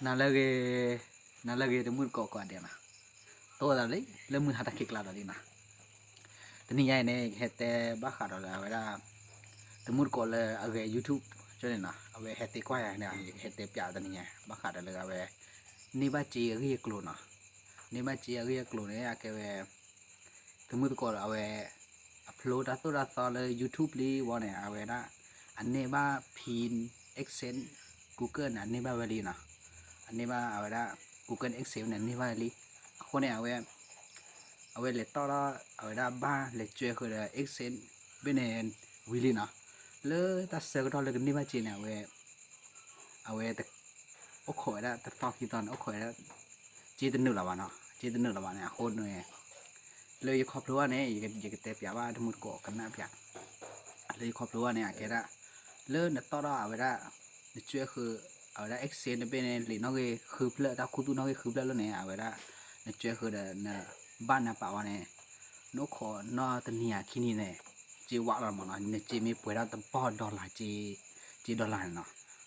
နၤလၢဂ့ၤ, နၤလၢဂ့ၤ တမုၢ်တကိးကိးဂၤဒဲးနီၤ, တအိၣ်သးလၢ လၢမုၢ်ဟါတၢ်ခံးကျါဒီးလံနီၤ. တနံၤညါအံၤန့ၣ် ယကဟဲတဲဘၣ်ဃးဒီးလၢအဝဲဒၣ် တမုၢ်တကိးလၢအဂဲၤ YouTube ကၠိန့ၣ်နီၤ, အဝဲဟဲသံကွၢ်ယၤန့ၣ် ယကဟဲတဲပၠးတနံၤညါ ဘၣ်ဃးဒီးလၢအဝဲ န့ၢ်ဘၣ်စ့အဂ့ၢ်အကျိၤနီၤ. န့ၢ်ဘၣ်စ့အဂ့ၢ်အကျိၤန့ၣ် အကဲဝဲ တမုၢ်တကိးဒီးအဝဲ အဖျိတၢ်သိၣ်တၢ်သီလၢ YouTube လံဝဲန့ၣ် အဝဲဒၣ် အန့ၢ်ဘၣ် pin AdSense Google န့ၣ် အန့ၢ်ဘၣ်ဝဲလံနီၤ. အန့ၢ်ဘၣ်အဝဲဒၣ် Google AdSense န့ၣ် န့ၢ်ဘၣ်ဝဲလံ. အဃိန့ၣ် အဝဲ အဝဲလဲၤတီၣ်ထီၣ် အဝဲဒၣ်ဘၣ်လဲၤစၢဃုာ်ဒီး AdSense ဘ့ၣ်န့ၣ် ဝံၤလံနီၤ. လၢတၢ်ဆၢကတီၢ်လၢကန့ၢ်ဘၣ်စ့န့ၣ် အဝဲ အဝဲ အိၣ်ခိးဝဲဒၣ်တသီခံသီန့ၣ် အိၣ်ခိးဝဲဒၣ် စ့တနုာ်လီၤဘၣ်နီၤ, စ့တနုာ်လီၤဘၣ်န့ၣ် အဃိန့ၣ် လၢယခီဖျိဘၣ်န့ၣ် ယကတဲပၠးဘၣ်တမုၢ်တကိးကနၣ်ပၠး, လၢယခီဖျိဘၣ်န့ၣ် အကဲဒၣ် လၢနတီၣ်ထီၣ်အဝဲဒၣ် နစၢဃုာ် အဝဲဒၣ် AdSense တဘ့ၣ်န့ၣ် လံာ်နီၣ်ဂံၢ်ဃုဖျၢၣ် တၢ်ခူသူၣ်နီၣ်ဂံၢ်ဃုဖျၢၣ်လၢန့ၣ် အဝဲဒၣ် နစၢဃုာ်ဒီးနဘၣ်နပာ်ဝဲန့ၣ် နအိၣ်ခိးနီၢ်တနံၤယၤခံနံၤန့ၣ် စ့ဝးလီၤမးနီၤ, နစ့မ့ၢ်ပှဲၤထီၣ်တပီၢ် dollar စ့ dollar န့ၣ်နီၤ.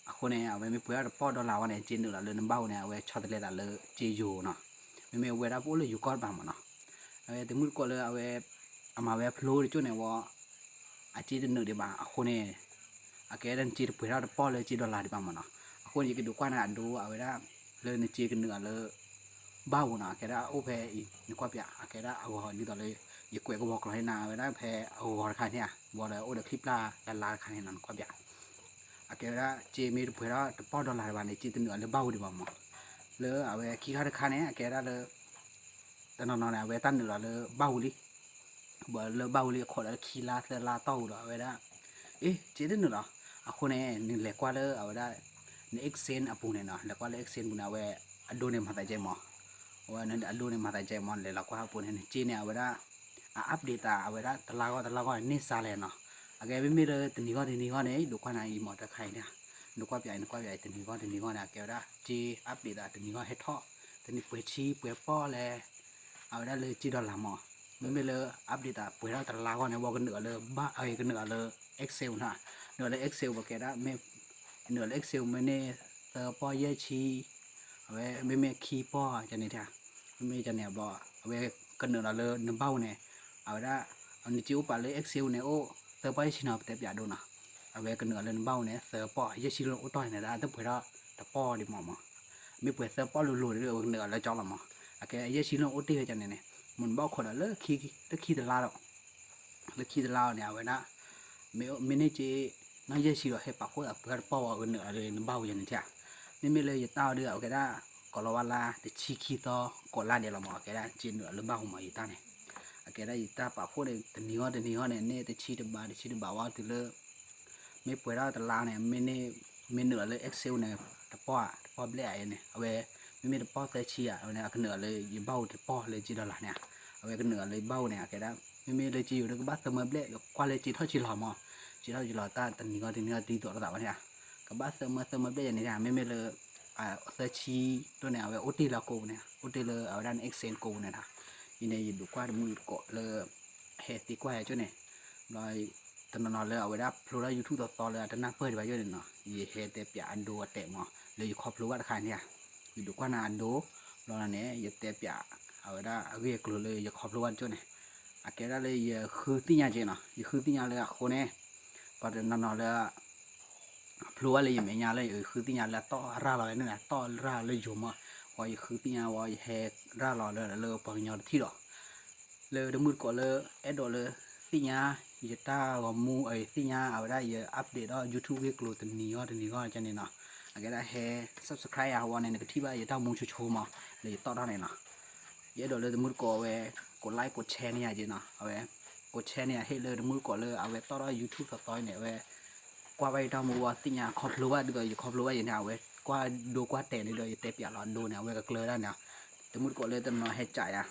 အဃိန့ၣ် အဝဲမ့ၢ်ပှဲၤထီၣ်တပီၢ် dollar ဝဲန့ၣ် စ့နုာ်လီၤလၢနဘၣ်ပူၤန့ၣ် အဝဲဆီတလဲသးလၢစ့ယိၤနီၤ. မ့မ့ၢ်ဝဲဒၣ်ပအိၣ်လၢယိၤကီၢ်တပၤမးနီၤ. အဝဲတမုၢ်တကိးလၢအဝဲ အမၤဝဲဖျိတကၠိန့ၣ်ဝဲ အစ့တနုာ်ဒံးဘၣ် အဃိန့ၣ် အကဲဒၣ်နစ့တပှဲၤထီၣ်တပီၢ်လၢစ့ dollar ဒံးဘၣ်မးနီၤ. အဃိန့ၣ် ယကဒုးကွၢ်န့ၣ်အဒိ အဝဲဒၣ် လၢနစ့ကနုာ်အီၤလၢ ဘၣ်ပူၤနီၤ, အကဲဒၣ်အိၣ်ဖဲအံၤ နကွၢ်ပၠး အကဲဒၣ်အဂီၤဒ်သိးလၢ ယကွဲးကဝီၤကျိာ်န့ၣ် အဝဲဒၣ်ဖဲအဂီၤတခါန့ၣ်ဧါ, ဘၣ်ဒီးအိၣ်ဒီးချံပျၢ်လၢ်လၢ်တခါန့ၣ်နီၤ နကွၢ်ပၠး. အကဲဝဲဒၣ်စ့မ့ၢ်တပှဲၤထီၣ်တပီၢ် dollar ဒံးဘၣ်န့ၣ် စ့တနုာ်အီၤလၢဘၣ်ပူၤဒံးဘၣ်မး. လၢအဝဲခံခါတခါန့ၣ် အကဲဒၣ်လၢ တနီၤနီၤန့ၣ် အဝဲတၢ်နုာ်လီၤလၢဘၣ်ပူၤလံ, ဘၣ်လၢဘၣ်ပူၤလံ အခိးဒီးလၢခံလါသၢလါတီၢ်ပူၤဒီး အဝဲဒၣ် အ့ စ့တနုာ်လီၤ. အဃိန့ၣ် နလဲၤကွၢ်လၢအဝဲဒၣ် န AdSense အပူၤန့ၣ်နီၤ, လဲၤကွၢ်လၢ AdSense ပူၤန့ၣ် အဝဲအဒိန့ၣ်မၤသးကဲမး, အဝဲအဒိန့ၣ်မၤသးကဲမး နလဲၤလီၤကွၢ်အပူၤန့ၣ် နစ့န့ၣ် အဝဲဒၣ် အ update သး အဝဲဒၣ်တလါဂီၢ်တလါဂီၢ်န့ၣ် န့ၢ်စါလဲၣ်နီၤ. အကဲမ့မ့ၢ်လၢတနံၤဂီၢ်တနံၤဂီၢ်န့ၣ် ဒုးကွၢ်နၤအံၤမးတခါအံၤန့ၣ်, နကွၢ်ပၠးအံၤ နကွၢ်ပၠးအံၤ တနံၤဂီၢ်တနံၤဂီၢ်န့ၣ် အကဲဝဲဒၣ်စ့ update သး တနံၤဂီၢ်ဟဲထီၣ် တနံၤပှဲၤဆံပှဲၤပီၢ်လဲၣ် အဝဲဒၣ်လၢစ့ dollar မး. မ့မ့ၢ်လၢ update သးပှဲၤထီၣ်တလါဂီၢ်န့ၣ် ဝဲကနုာ်အီၤလၢဘၣ် အကနုာ်အီၤလၢ AdSense နီၤ, နုာ်လၢ AdSense ပကဲဒၣ် မ့ၢ်နုာ်လၢ AdSense မ့ၢ်န့ၢ်သၢပီၢ်ယဲၢ်ဆံ အဝဲမ့မ့ၢ်ခံပီၢ်ကန့ၣ် မ့မ့ၢ်ကန့ၣ်ဘျီ အဝဲကနုာ်လီၤလၢနဘၣ်ပူၤန့ၣ် အဝဲဒၣ် နစ့အိၣ်ပာ်လၢ AdSense န့ၣ် အိၣ်သၢပီၢ်ယဲၢ်ဆံနီၤ ပတဲပၠးဒိနီၤ. အဝဲကနုာ်လီၤလၢနဘၣ်ပူၤန့ၣ် သၢပီၢ် ယဲၢ်ဆံလၢအိၣ်တီၢ်န့ၣ် တၢ်တပှဲၤထီၣ်တပီၢ်ဒံးမးမး. မ့ၢ်ပှဲၤသၢပီၢ်လိၤလိၤဒီး အဝဲကနုာ်လီၤလၢကၠီလီၤမး. အကဲယဲၢ်ဆံလၢအိၣ်တ့ၢ်ဝဲကန့ၣ်န့ၣ် မ့ၢ်နဘၣ်အိၣ်ခိးဒီးလၢခံတလါဒီး လၢခံတလါအီၤန့ၣ် အဝဲဒၣ် မ့ၢ်န့ၢ်စ့ နီၢ်ယဲၢ်ဆံဒီး ဟဲပာ်ဖှိၣ်အပှဲၤထီၣ်တပီၢ်ဝဲ အဝဲကနုာ်လီၤလၢနဘၣ်ပူၤယဲန့ၣ်ဧါ. မ့မ့ၢ်လၢယတၢ်အီၤဒီး အကဲဒၣ် ကိးလီၤဝဲလါတဆံခံသီ ကိးလါဒဲးလီၤမး အကဲဒၣ်စ့နုာ်လီၤလၢဘၣ်ပူၤမး ယတၢ်န့ၣ်. အကဲဒၣ်ယတၢ်ပာ်ဖှိၣ်န့ၣ် တနံၤဂီၢ်တနံၤဂီၢ်န့ၣ် န့ၢ်တဆံတဘး တဆံတဘးဝဲတုၤလၢ မ့ၢ်ပှဲၤထီၣ်တလါန့ၣ် မ့ၢ်နုာ်လီၤလၢ AdSense န့ၣ် တပီၢ်ဧါ တပီၢ်ဘျဲၣ်ဧါန့ၣ် အဝဲ မ့မ့ၢ်တပီၢ်သၢဆံဧါ အဝဲန့ၣ် အကနုာ်လီၤလၢယဘၣ်ပူၤတပီၢ်လၢစ့ dollar န့ၣ်ဧါ. အဝဲကနုာ်လီၤလၢယဘၣ်ပူၤန့ၣ် အကဲဒၣ် မ့မ့ၢ်လၢစ့ယိၤဒီး ကဘၣ်သၢမၢဘျဲၣ် ကွၢ်လၢစ့ထီၣ်စ့လီၤမး. စ့ထီၣ်စ့လီၤတၢ်တနံၤဂီၢ်တနံၤဂီၢ်တံၤသိးလိာ်သးဘၣ်န့ၣ်ဧါ. ကဘၣ်သၢမၢသၢမၢဘျဲၣ်ယဲန့ၣ်ဧါ. မ့မ့ၢ်လၢ သၢဆံဒိၣ်န့ၣ် အဝဲအိၣ်တ့ၢ်လၢကိးပူၤန့ၣ် အိၣ်တ့ၢ်လၢအဝဲဒၣ်န AdSense ကိးပူၤန့ၣ်တၢ်. အံၤန့ၣ် ယဒုးကွၢ်တမုၢ်တကိးလၢ ဟဲသံကွၢ်ယၤကၠိန့ၣ် ဘျီ တနီၤနီၤလၢအဝဲဒၣ်ဖျိထီၣ် YouTube သီသီလၢအတနၢ်ပၢၢ်ဒံးဘၣ်ကၠိန့ၣ်နီၤ ယဟဲတဲပၠးအဒိအတဲာ်မး လၢယခီဖျိဘၣ်တခါန့ၣ်ဧါ. ယဒုးကွၢ်နၤအဒိ ဘျီန့ၣ် ယတဲပၠး အဝဲဒၣ်အဂ့ၢ်အကျိၤလၢယခီဖျိဘၣ်ကၠိန့ၣ် အကဲဒၣ်လၢယဃုသ့ၣ်ညါက့ၤနီၤ ယဃုသ့ၣ်ညါလၢအဃိန့ၣ် ပှၤတနီၤနီၤလၢ ဖျိဘၣ်လၢယမဲာ်ညါလၢယဃုသ့ၣ်ညါလၢအတီၢ်ရၤလီၤဝဲန့ၣ် တီၢ်ရၤလီၤလၢယိၤမး ဝံၤယဃုသ့ၣ်ညါဝံၤ ယဟဲရၤလီၤလၢ လၢပှၤကညီတထံၣ်ဒီး လၢတမုၢ်တကိးလၢ အဲၣ်ဒိးလၢ သ့ၣ်ညါ ယတၢ်ဂီၤမူ သ့ၣ်ညါအဝဲဒၣ်ယ update ဒီး YouTube ဂ့ၢ်ကျိၤတနံၤဂီၢ်တနံၤဂီၢ်ကန့ၣ်နီၤ အကဲဒၣ်ဟဲ subscribe ယၤဝံၤန့ၣ် နကထံၣ်ဘၣ်ယတၢ်မူဆိဆိမး လၢယတီၢ်ထီၣ်န့ၣ်နီၤ ယအဲၣ်ဒိးလၢတမုၢ်တကိးဝဲ ကိး like ကိး share န့ၢ်ယၤက့ၤနီၤ အဝဲ ကိး share န့ၢ်ယၤဟ့ၣ်လၢတမုၢ်တကိးလၢအဝဲတီၢ်ထီၣ် YouTube သီသီန့ၣ် အဝဲ ကွၢ်ဘၣ်ယတၢ်မူဝံၤသ့ၣ်ညါခီဖျိဘၣ်ဒ်သိးယခီဖျိဘၣ်ယဲန့ၣ် အဝဲကွၢ်ဒိကွၢ်တဲာ်န့ၣ်ဒီးယတဲပၠးလီၤအဒိန့ၣ် အဝဲကကျၢၤဒၣ်န့ၣ် တမုၢ်တကိးလၢတနီၤဟဲကးယၤ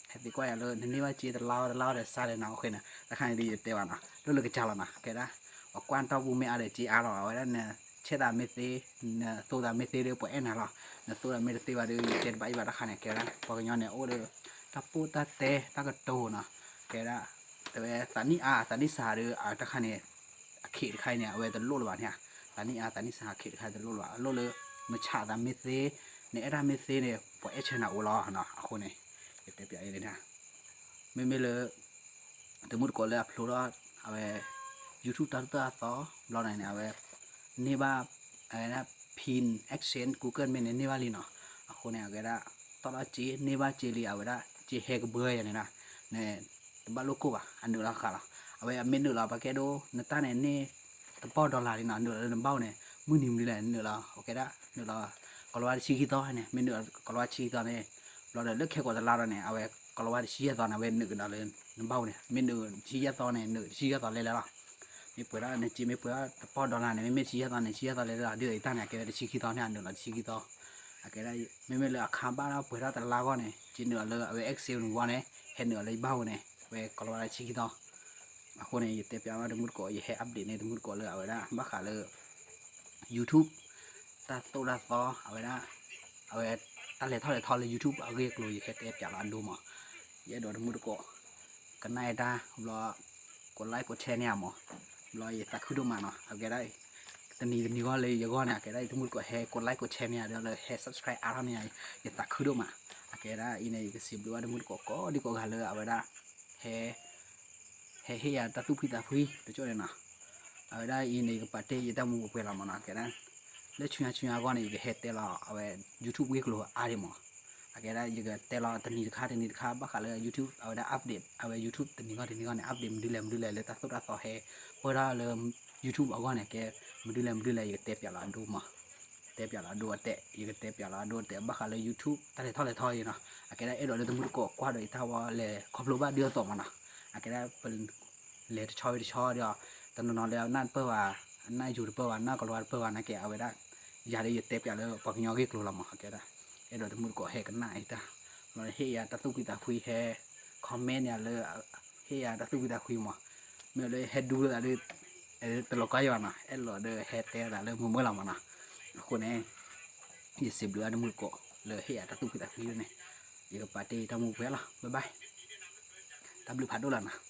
ဟဲသံကွၢ်ယၤလၢ နန့ၢ်ဘၣ်စ့တလါအီၤတလါအီၤဒီးစါလဲၣ်နီၤ အဃိန့ၣ် တခါန့ၣ်ဒီးယတဲဘၣ်နီၤ လိၣ်လၢကစၢ်လီၤနီၤ ကဲဒၣ် ပှၤကွၢ်တၢ်ပူၤမ့ၢ်အါဒီးစ့အါလီၤ အဝဲဒၣ်န share သးမ့ၢ်သ့ နသိသးမ့ၢ်သ့ဒီးပှၤအဲၣ်နၤလီၤ နသိသးမ့ၢ်တသ့ဘၣ်ဒီး ယတဲတဘၣ်ယဘၣ်တခါန့ၣ် ကဲဒၣ် ပှၤကညီန့ၣ် အိၣ်ဒီး တၢ်ပိၢ်တၢ်တဲ တၢ်ကတိၤနီၤ ကဲဒၣ် တဝဲသးနံၣ်အါ သးနံၣ်စှၤဒီး အတခါန့ၣ် အခ့တခါအံၤန့ၣ် အဝဲတလိၣ်လၢၤဘၣ်န့ၣ် သးနံၣ်အါ သးနံၣ်စှၤအခ့တခါတလိၣ်လၢၤဘၣ် အလိၣ်လၢ မုၢ်ဆးသးမ့ၢ်သ့ နအဲၣ်တၢ်မ့ၢ်သ့န့ၣ် ပှၤအဲၣ်ဆၢနၤအိၣ်လီၤနီၤ. အဃိန့ၣ် ယတဲပၠးအံၤန့ၣ် မ့မ့ၢ်လၢ တမုၢ်တကိးလၢအဖျိထီၣ် အဝဲ YouTube တၢ်သူၣ်တၢ်သီ ဘျီန့ၣ်န့ၣ် အဝဲ န့ၢ်ဘၣ် အဝဲဒၣ် pin AdSense Google မ့ၢ်န့ၣ် န့ၢ်ဘၣ်လံနီၤ. အဃိန့ၣ် အကဲဒၣ် တီၢ်ထီၣ်စ့ န့ၢ်ဘၣ်စ့လံ အဝဲဒၣ် စ့ဟဲကဘၢယၤန့ၣ်နီၤ. န့ၣ် တဘၣ်လိၣ်ကိၢ်ဘၣ် အနုာ်လီၤဃာ်လီၤ. အဝဲအမ့ၢ်နုာ်လီၤ ပှၤကဲဒိ နတၢ်န့ၣ်န့ၢ် တပီၢ် dollar လံနီၤ. နုာ်လီၤလၢနဘၣ်အိၣ်န့ၣ် မုၢ်နံၤမနုၤလဲၣ် နုာ်လီၤ အကဲဒၣ် နုာ်လီၤ ကီၤလၤဝါတဆံခံသီန့ၣ် မ့ၢ်နုာ်လီၤကီၤလၤဝါတဆံခံသီန့ၣ် ဘျီဒီးလၢခဲကိာ်တလါဒီးန့ၣ် အဝဲကီၤလၤဝါတဆံယဲၢ်သီန့ၣ် အဝဲနုာ်ကဒီးလၢနဘၣ်အိၣ်န့ၣ် မ့ၢ်နုာ်တဆံယဲၢ်သီန့ၣ် နုာ်တဆံယဲၢ်သီလဲလဲလီၤ. မ့ၢ်ပှဲၤထီၣ်န့ၣ် စ့မ့ၢ်ပှဲၤထီၣ်တပီၢ် dollar န့ၣ် မ့မ့ၢ်တဆံယဲၢ်သီန့ၣ် တဆံယဲၢ်သီလဲလဲလီၤ. ဒ်သိးယတၢ်န့ၣ် အကဲဝဲတဆံခံသီန့ၣ် အနုာ်လီၤတဆံခံသီ အကဲဒၣ် မ့မ့ၢ်လၢအခါဘၣ်ဒီးပှဲၤထီၣ်တလါအဂီၢ်န့ၣ် စ့နုာ်လီၤလၢအဝဲ AdSense န့ၣ်ဝံၤန့ၣ် ဟဲနုာ်လီၤလၢယဘၣ်အိၣ်န့ၣ် ဝဲကီၤလၤဝါတဆံခံသီ. အဃိန့ၣ် ယတဲပၠးဘၣ်တမုၢ်တကိး ယဟဲ update န့ၣ်တမုၢ်တကိးလၢအဝဲဒၣ် ဘၣ်ဃးလၢ YouTube တၢ်သိၣ်တၢ်သီ အဝဲဒၣ် အဝဲ တၢ်လဲၤထီၣ်လဲၤထီလၢ YouTube အဂ့ၢ်အကျိၤ ယဟဲတဲပၠးလီၤအဒိမး. ယအဲၣ်ဒိးတမုၢ်တကိး ကနၣ်အတၢ်ဘျီ ကိး like ကိး share န့ၢ်ဧါမး. ဘျီယသးခုဒိၣ်မးနီၤ. အကဲဒၣ် တနံၤတနံၤဂီၢ်လၢယဂီၢ်န့ၣ် အကဲဒၣ်ယတမုၢ်တကိးဟဲကိး like ကိး share န့ၢ်ဧါ ဒီးလၢဟဲ subscribe အါထီၣ်န့ၢ်ဧါ ယသးခုဒိၣ်မး. အကဲဒၣ်အံၤန့ၣ် ယကစံးဘျုးဘၣ်တမုၢ်တကိး ကိးဒံကိးဂၤလၢအဝဲဒၣ် ဟဲ ဟဲဟ့ၣ်ယၤတၢ်သူၣ်ဖှံသးဖှံတကၠိန့ၣ်နီၤ. အဝဲဒၣ်အံၤန့ၣ် ယကပာ်တ့ၢ်ယတၢ်မူပှဲၤလီၤမးနီၤ. အကဲဒၣ် လၢဆူညါဆူညါအဂီၢ်န့ၣ် ယကဟဲတဲလီၤ အဝဲ YouTube ဂ့ၢ်ကျိၤအါဒံးမး. အကဲဒၣ် ယကတဲလီၤတနံၤတခါတနံၤတခါ ဘၣ်ဃးလၢ YouTube အဝဲဒၣ် update အဝဲ YouTube တနံၤဂီၢ်တနံၤဂီၢ်န့ၣ် update မနုၤလဲၣ်မနုၤလဲၣ်လၢတၢ်သိၣ်တၢ်သီဟဲ ပၢၢ်ထီၣ်လၢ YouTube အဂီၢ်န့ၣ် ကဲ မနုၤလဲၣ်မနုၤလဲၣ် ယကတဲပၠးလီၤအဒိမး. တဲပၠးလီၤအဒိအတဲာ် ယကတဲပၠးလီၤအဒိအတဲာ် ဘၣ်ဃးလၢ YouTube တၢ်လဲၤထီၣ်လဲၤထီအံၤနီၤ. အကဲဒၣ်အဲၣ်ဒိးလၢတမုၢ်တကိးကွၢ်ဒီးယတၢ်ဝဲလဲၤ ခီဖျိဘၣ်ဒုးအသိးမးနီၤ. အကဲဒၣ် လဲၤတဆီဝံၤတဆီဒီး တနီၤနီၤလၢအနၢ်တပၢၢ်ဘၣ် အနၢ်ယိၤတပၢၢ်ဘၣ် နၢ်ကီၤလၤဝါတပၢၢ်ဘၣ်နာ်က့ အဝဲဒၣ် ယၤဒီးယတဲပၠးလၢပှၤကညီဂ့ၢ်ကျိၤလီၤမး. အကဲဒၣ် အဲၣ်ဒိးတမုၢ်တကိးဟဲကနၣ်အံၤတၢ် ဘျီဟ့ၣ်ယၤတၢ်သူၣ်ဖှံသးဖှံဟဲ comment န့ၣ်လၢ ဟ့ၣ်ယၤတၢ်သူၣ်ဖှံသးဖှံမး. မ့ၢ်လၢဟဲဒူလိာ်သးဒီး တလီၤကီယဘၣ်နီၤ အဲၣ်လီၤဒီးဟဲတဲသးလၢမုာ်မုာ်လီၤမးနီၤ. အဃိန့ၣ် ယစံးဘျုးဘၣ်တမုၢ်တကိးလၢဟ့ၣ်ယၤတၢ်သူၣ်ဖှံသးဖှံန့ၣ် ယကပာ်တ့ၢ်ယတၢ်မူပှဲၤလီၤ bye bye တၢ်ဘျုးဖးဒိၣ်လီၤနီၤ.